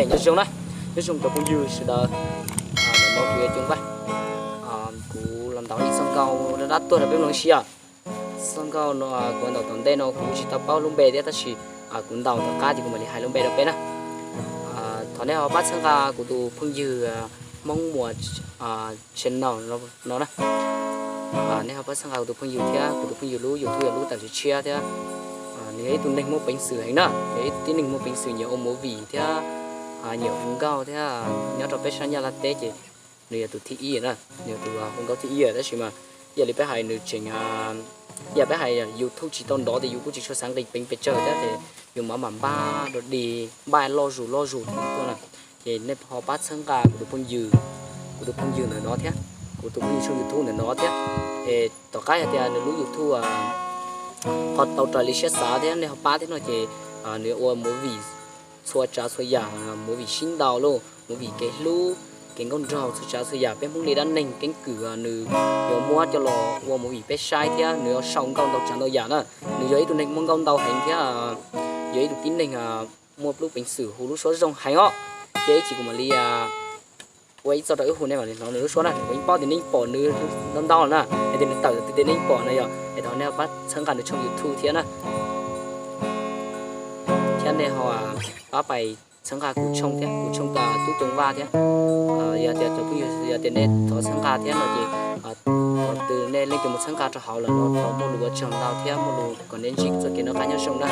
Nyob zoo na, nyob zoo cov phooj ywg sawv daws. Ntawm no kuv yuav coj peb, kuv los ntaus ib txoj nkauj dab dab tuaj rau peb mloog ib si os. Txoj nkauj no kuv ntaus tom ntej no kuv tsis tau paub lub npe thiab tab sis kuv ntaus tom qab ces kuv mam li hais lub npe rau peb na. Thov nej ho pab txhawb nqa kuv tus phooj ywg Hmoob Muas channel no na. Nej ho pab txhawb nqa kuv tus phooj ywg thiab, kuv tus phooj ywg lub YouTube yog lub tam sim tshiab thiab. Nws yog ib tug neeg muaj peev xwm heev na, nws yog ib tug tib neeg muaj peev xwm nyiam ua movie thiab nyiam hu nkauj thiab. Nyob rau peb sab Nyab Laj teb ces nws yog tus thib ib na, nws yog tus hu nkauj thib ib tab sis mas ib yam li peb hais nws tseem, ib yam peb hais YouTube tsis tau nrov ces yus kuj tsis tshua xav nqis peev pes tsawg thiab ces yus mam mam npaj dog dig npaj loj zus loj zus tuaj na. Ces nej ho pab txhawb nqa kuv tus phooj ywg, kuv tus phooj ywg ntawm no thiab, kuv tus phooj ywg tshooj YouTube ntawm no thiab. Es tom qab yog tias nws lub YouTube ho tau raws li siab xav thiab nej ho pab thiab no ces nws yuav ua movie txhua tsav txhua yam, movie sib ntaus lauj, movie kev hlub, kev nkauj nraug, txhua tsav txhua yam peb Hmoob li dab neeg keeb kwm nws yuav muab coj los ua movie peb saib thiab nws yuav sau nkauj ntau tsav ntau yam na. Nws yog ib tug neeg muaj nkauj ntau heev thiab yog ib tug tib neeg muaj lub peev xwm hu lub suab zoo heev os. Ces ib chim kuv mam li ua ib txoj rau wb hu nej mam li hnov nws lub suab na. Kuv yeej paub tias nej yeej pom nws ntau ntau na, hais tias nws tawm tias nej yeej pom na yog es thov nej pab txhawb nqa nws tshooj YouTube thiab na. Thiab nej ho pab pais txhawb nqa kuv tshooj thiab, kuv tshooj Tub Coom Vaj thiab. Yog tias cov phooj ywg yog tias nej thov txhawb nqa thiab no ces thaum twg nej leej twg mus txhawb nqa rau hauv lawm no thov muaj lus ua tsaug ntau thiab muaj lus kom nej ntsib txoj kev noj qab nyob zoo na.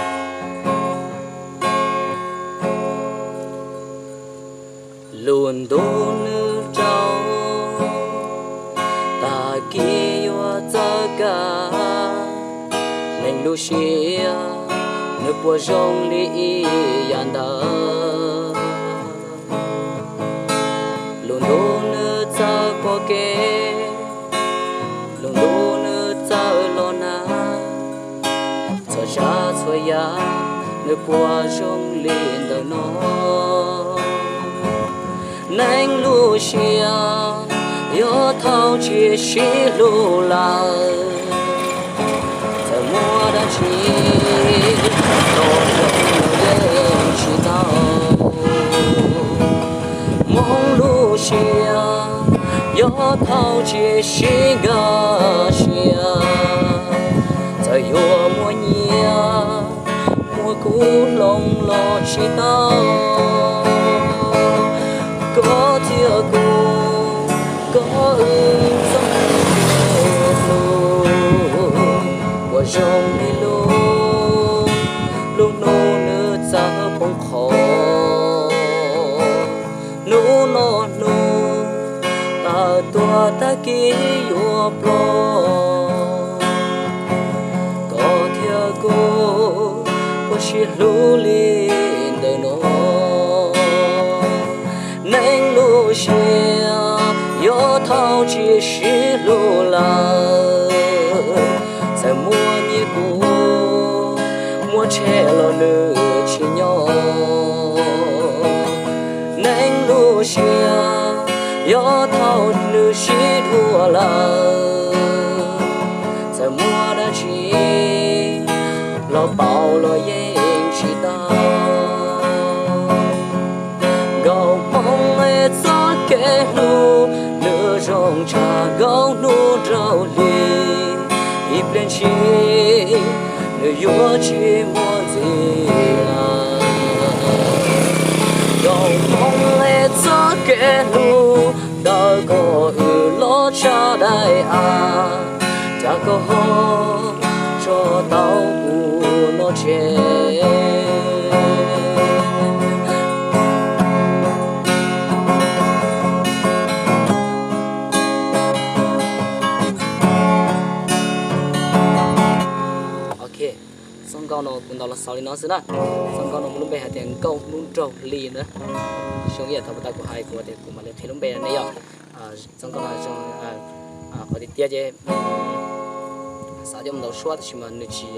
Lub ntuj nws rau, tag kis yuav txawv kawg, neeg lub siab nws puas zoo li ib yam ntawd. Lub ntuj nws txawv pom kev, lub ntuj nws txawv los nag, txhua tsav txhua yam nws puas zoo li ntawm no. Neeg lub siab yog thaum tsis sib hlub lawm, txawm muaj dab tsi los zoo los yeej tsis tau. Hmoob lub siab yog thaum tsis sib nkag siab, txawm yuav muaj nyiaj muaj kub hloov los tsis tau. Koj thiab kuv, koj wb txoj kev hlub puas zoo li lub, lub hnub nws txawv poob qho. Hnub no hnub tawm tuaj tag kis yuav ploj, koj thiab kuv puas sib hlub li ntawm no. Neeg lub siab yog thaum tsis sib hlub lawm, txawm muaj nyiaj kub muaj tsheb los nws tsis nyob. Neeg lub siab yog thaum nws sib dhuav lawm, txawm muaj dab tsi los pauv los yeej tsis tau. Nkauj Hmoob es txoj kev hlub nws zoo tshaj nkauj hnub rau hli, ib pliag ntshis nws yuav tsis muaj ntxiv lawm. Nkauj Hmoob es txoj kev hlub ntawm koj wb los tshaj daim av, cas koj ho tso tau kuv no tseg. Ok, txoj nkauj no kuv ntaus los xaus li no xwb na. Txoj nkauj no muaj lub npe hais tias Nkauj Hnub Nraug Hli na. Zoo ib yam thaum puag ta kuv hais kuv tias kuv mam li qhia lub npe rau nej yom. Txoj nkauj no zoo, qhov tiag tiag ces xav coj mus ntaus suab tab sis mas nws tsis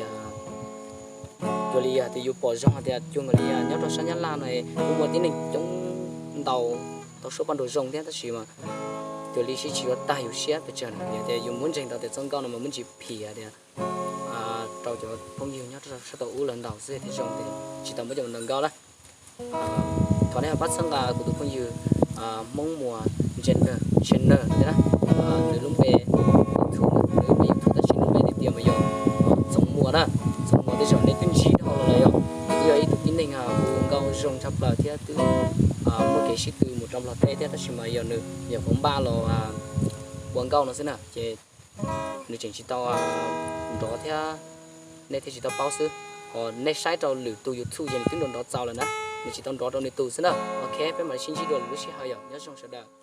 cuag li hais tias yus pom zoo hais tias cuag nkaus li nyob rau sab Nyab Laj no kuj muaj tib neeg coob ntaus tau suab paj nraug zoo thiab tab sis mas cuag li sib tsis yuav tag yus siab pes tsawg na. Yog tias yus muab ntseeg tau tias txoj nkauj no mas muab ntsis phim tias rau cov phooj ywg nyob rau sab tau ub lawv ntaus xwb thiaj zoo, tsis tau muab coj mus ntaus nkauj na. Thov nej ho pab txhawb nqa kuv tus phooj ywg Hmoob Muas Channel, Channel no thiab na. Nws lub npe YouTube, nws lub npe YouTube tab sis nws lub npe tiag tiag mas yog Txoov Muas na. Txoov Muas tej zaum nej twb ntsib dhau los lawm yog, nws twb yog ib tug tib neeg hu nkauj zoo tshaj plaws thiab twb muaj kev sib tw mus rau Nplog teb thiab, tab sis mas yog nws nyuam qhuav npaj los ua nkauj no xwb na, ces nws tseem tsis tau nrov thiab, nej thiaj tsis tau paub xwb. Ho nej saib rau lwm tus YouTube ces nws twb nrov nrov txaus lawm na, nws tsis tau nrov rau nws tus xwb na. Ok, peb mam li sib ntsib dua lwm lub sij hawm yom, nyob zoo sawv daws.